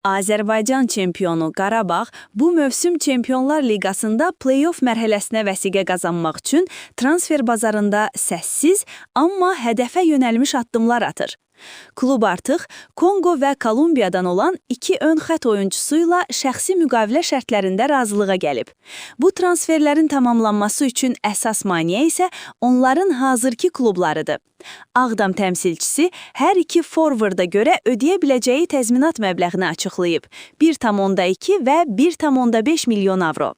Azərbaycan çempionu Qarabağ bu mövsüm Çempionlar Liqasında play-off mərhələsinə vəsiqə qazanmaq üçün transfer bazarında səssiz, amma hədəfə yönəlmiş addımlar atır. Klub artıq Konqo və Kolumbiyadan olan iki ön xətt oyunçusu ilə şəxsi müqavilə şərtlərində razılığa gəlib. Bu transferlərin tamamlanması üçün əsas maneə isə onların hazırki klublarıdır. Ağdam təmsilçisi hər iki forvarda görə ödəyə biləcəyi təzminat məbləğini açıqlayıb: 1,2 və 1,5 milyon avro.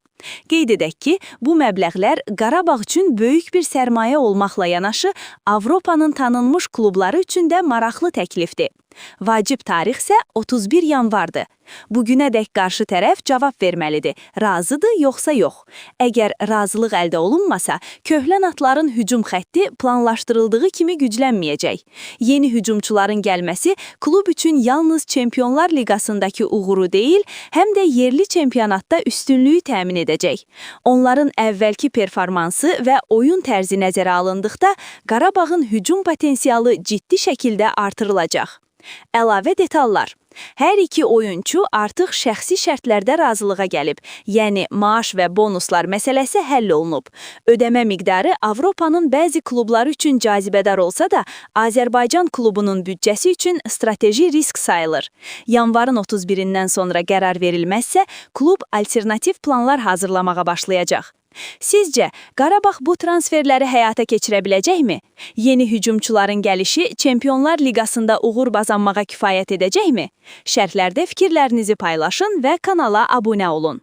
Qeyd edək ki, bu məbləğlər Qarabağ üçün böyük bir sərmayə olmaqla yanaşı, Avropanın tanınmış klubları üçün də maraqlı təklifdir. Vacib tarix isə 31 yanvardır. Bugünədək qarşı tərəf cavab verməlidir. Razıdır yoxsa yox? Əgər razılıq əldə olunmasa, köhlən atların hücum xətti planlaşdırıldığı kimi güclənməyəcək. Yeni hücumçuların gəlməsi klub üçün yalnız Çempionlar Liqasındakı uğuru deyil, həm də yerli çempionatda üstünlüyü təmin edəcək. Onların əvvəlki performansı və oyun tərzi nəzərə alındıqda Qarabağın hücum potensialı ciddi şəkildə artırılacaq. Əlavə detallar. Hər iki oyunçu artıq şəxsi şərtlərdə razılığa gəlib. Yəni maaş və bonuslar məsələsi həll olunub. Ödəmə miqdarı Avropanın bəzi klubları üçün cazibədar olsa da, Azərbaycan klubunun büdcəsi üçün strateji risk sayılır. Yanvarın 31-dən sonra qərar verilməzsə, klub alternativ planlar hazırlamağa başlayacaq. Sizcə, Qarabağ bu transferləri həyata keçirə biləcəkmi? Yeni hücumçuların gəlişi Çempionlar Liqasında uğur qazanmağa kifayət edəcəkmi? Şərhlərdə fikirlərinizi paylaşın və kanala abunə olun.